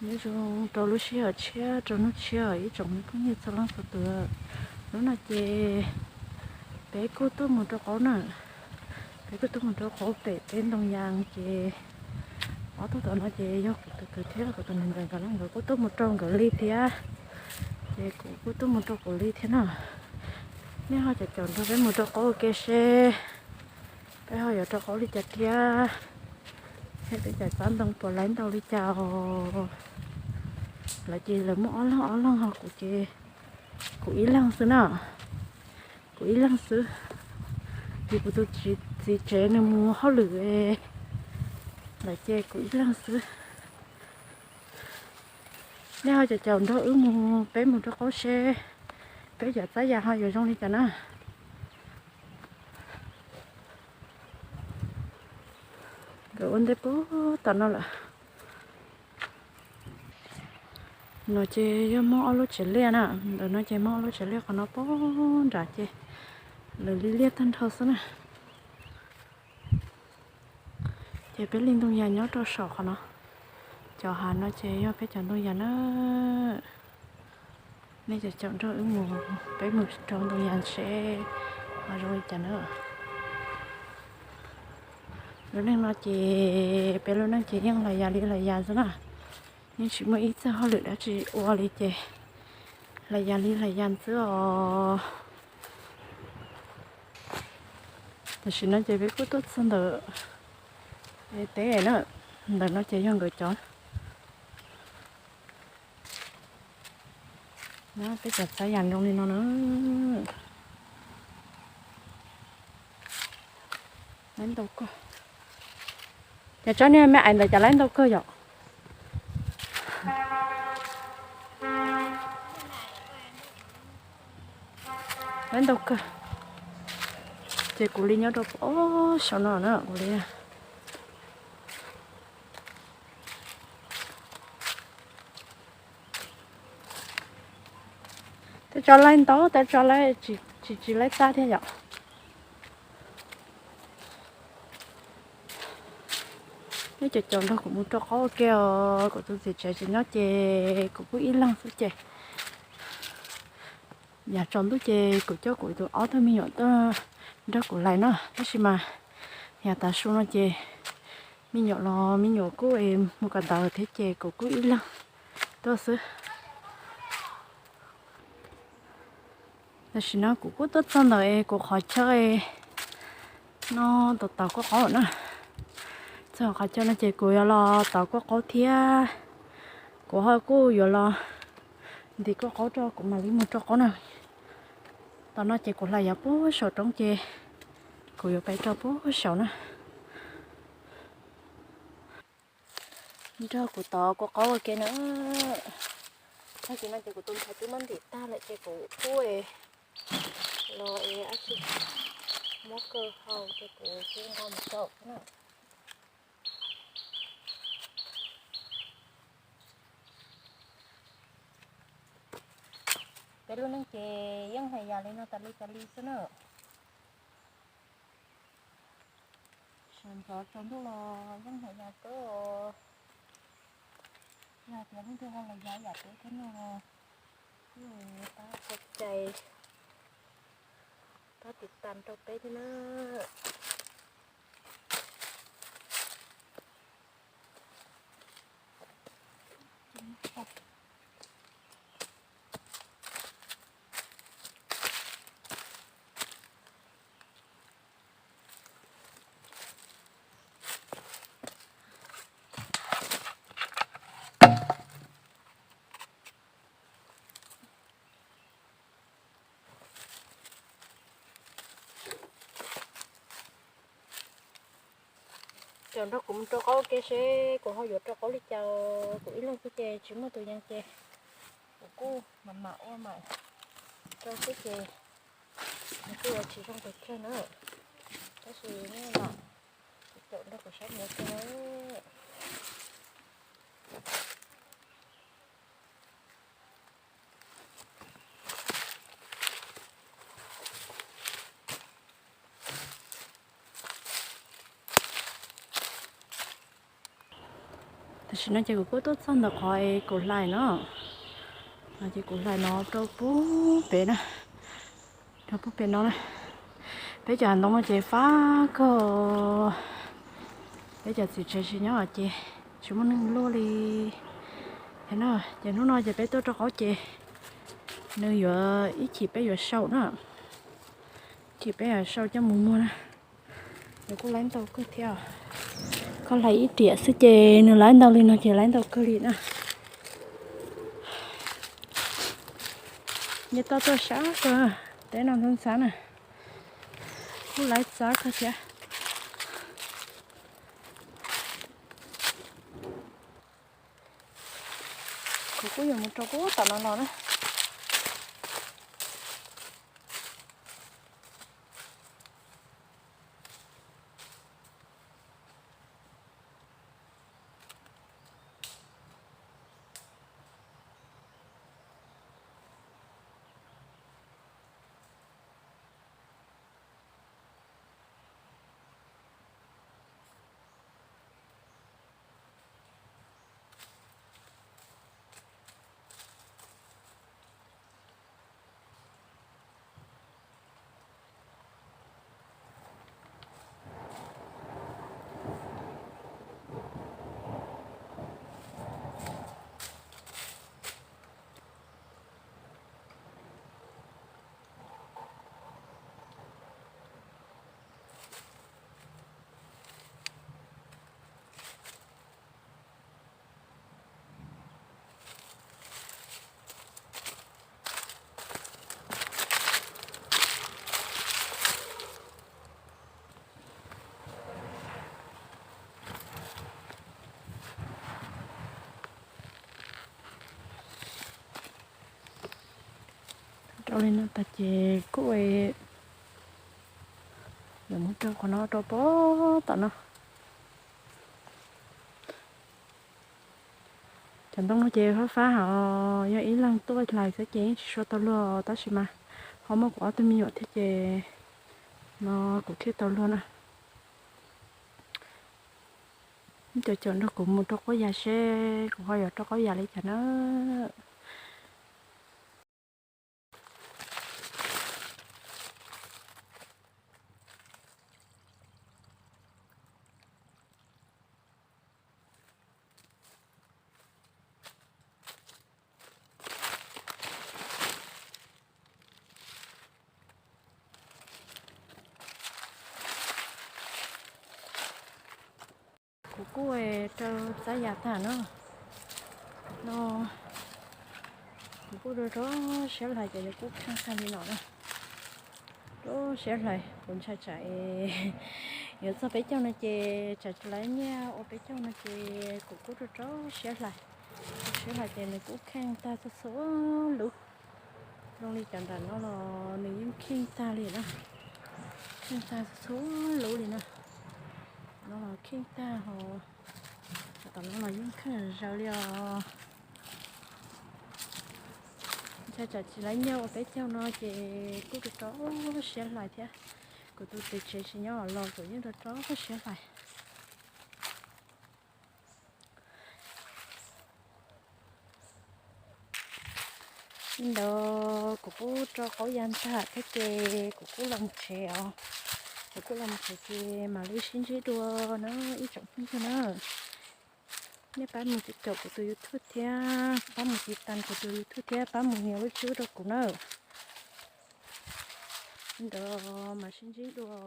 Nyob zoo rau lub sij hawm tshiab rau hnub tshiab ib tsoom me phooj ywg txhua leej txhua tus. Hnub no ces peb kuj tuaj mus rau qaub na, peb kuj tuaj mus rau qaub pem peb ntoo yas ces ob tug tom no ces yog kuv tus kwv thiab kuv tus niam ntxawm nkawd na, nkawd kuj tuaj mus rau nkawd li thiab, ces kuv kuj tuaj mus rau kuv li thiab na. Nej ho caum caum nrog peb mus rau qaub ua ke seb peb ho yuav rau qaub li cas thiab, thiab peb cov txab ntoo puas laib ntau li cas os. Lawv ces lawv muaj ob leeg ob leeg ho kuv ces kuv ib leeg xwb na, kuv ib leeg xwb. Vim kuv tus txiv tsev nws mus hauj lwm lawm ces kuv ib leeg xwb. Nej ho caum caum nrog wb mus, peb mus rau qaub seb peb cov txab yas ho yuav zoo li cas na. Nkawd ua ntej puag tom no lawm. No ces yog muaj ob lub tsev liaj na, ntawm no ces muaj ob lub tsev liaj, qhov no puag nram ces lawv li liaj tag nrho xwb na. Ces peb li ntoo yas nyob rau saum qhov no, cov hav no ces yog peb cov ntoo yas na. Nej caum caum nrog wb mus, peb mus rau ntoo yas seb ho zoo li cas na. Lub neej no ces peb lub neej ces yeej hlais yas li hlais yas xwb na, yeej tsis muaj ib txoj hauj lwm dab tsi ua li ces hlais yas li hlais yas xwb os. Tam sim no ces peb kuj tuaj txog ntawm teb na, ntawm no ces yog nkawd cov. Peb cov txab yas zoo li no na. Laib ntau kawg. Cov tsob niag me ais ntawd cas laib ntau kawg yom? Laib ntau kawg. Ces kuv li nyob rau puag saum no na, kuv li. Tej tsob laib ntau, tej tsob laib tsis, tsis laib txab thiab yom. Nej caum caum nrog kuv mus rau qaub ua ke os, kuv tus txiv tsev tsis nyob ces kuv kuj ib leeg xwb ces yam tsaus ntuj ces kuv coj kuv tus ob tug me nyuam tuaj nrog kuv hlais no, tab sis mas yam tav su no ces me nyuam los me nyuam kuj mus kawm ntawv thiab ces kuv kuj ib leeg tuaj xwb. Tam sim no kuv kuj tuaj txog ntawm kuv qhov chaw no, tau tov kua qaub na. Txog qhov chaw no ces kuv yuav los tov kua qaub thiab. Kuv ho kuj yuav los ntim kua qaub rau kuv mam li mus rau qaub na. Tom no ces kuv hlais yas puag saum roob ces kuv yuav pais rau puag saum na. Nrog kuv tov kua qaub ua ke na. Tag kis no ces kuv tus ntxhais twb muab ntim tag lawm ces kuv kuj los es ab tsi muab kaw hau ces kuv kuj nqa mus rau na. Peb lub neej ces yeej hais yas li no tas li tas li xwb na. Sawv ntxov tsaus ntuj los yeej hais yas kawg. Yog tias leej twg ho los yas yam peb thiab no los pab txhawb cai, pab tiv tas rau peb thiab na. Caum nrog kuv mus rau qaub ua ke seb kuv ho yuav rau qaub li cas. Kuv ib leeg xwb ces tsis muaj tus yees ces kuv kuj mam mam ua mam rau xwb ces nws kuj yuav tsis zoo pes tsawg na. Tab sis nej los caum nrog kuv saib mus ua ke na. Tam sim no ces kuv kuj tuaj txog ntawm qhov es kuv hlais no, ces kuv hlais no rau pub pem na, rau pub pem no na. Peb cov ntoo no ces fab kawg, peb cov txiv tsev tsis nyob ces tsis muaj neeg luaj li. Ces no ces hnub no ces peb tuaj rau qaub ces nws yuav ib chim peb yuav sau na, chim peb yuav sau coj mus muag na. Nws kuj laib ntau kawg thiab, koj hlais ib riam xwb ces nws laib ntau li no ces laib ntau kawg li na. Nyias toj tuaj sab kawg, teb no ntxhab ntxhab na, kuj laib txav kawg thiab. Kuv kuj yuav mus rau pub tom no los na. Rau li no tas ces kuj yuav mus rau qhov no rau pem tom no. Cov ntoo no ces fab fab hos yog ib leeg tuaj hlais xwb ces yeej tsis sua tau luag tab sis mas ho muaj kuv ob tug me nyuam thiab ces no kuv thiaj tau luag na. Cov caum nrog kuv mus rau qaub yas seb kuv ho yuav rau qaub yas li cas na. Kuv kuj rau txav yas tag no, no kuv kuj rau rau siab hlais ces nws kuj kheej tag li no na. Rau siab hlais kuv ntshai tsam yuav txog peb caug no ces tsam tsis laib nyiaj ua peb caug no ces kuv kuj rau rau siab hlais, rau siab hlais ces nws kuj kheej tag txhua txhua lub. Zoo li cov nram no los nws yeej kheej tag li na, kheej tag txhua txhua lub li na. No los kheej tag hos, tom no los yeej kheej zaws li os. Ntshai tsam tsis laib nyiaj ua peb caug no ces kuj rau rau siab hlais thiab. Kuv tus txiv tsev tsis nyob los kuv yeej rau rau siab hlais. Li ntawd kuv kuj rau qaub yas ntag thiab ces kuv kuj los tsev os. Kuv kuj los tsev ces mam li sib ntsib dua na ib tsoom phooj ywg na. Nej pab mus caum kuv tus YouTube thiab pab mus tiv tas kuv tus YouTube thiab pab mus nias lub tswb rau kuv na. Li ntawd mam sib ntsib dua.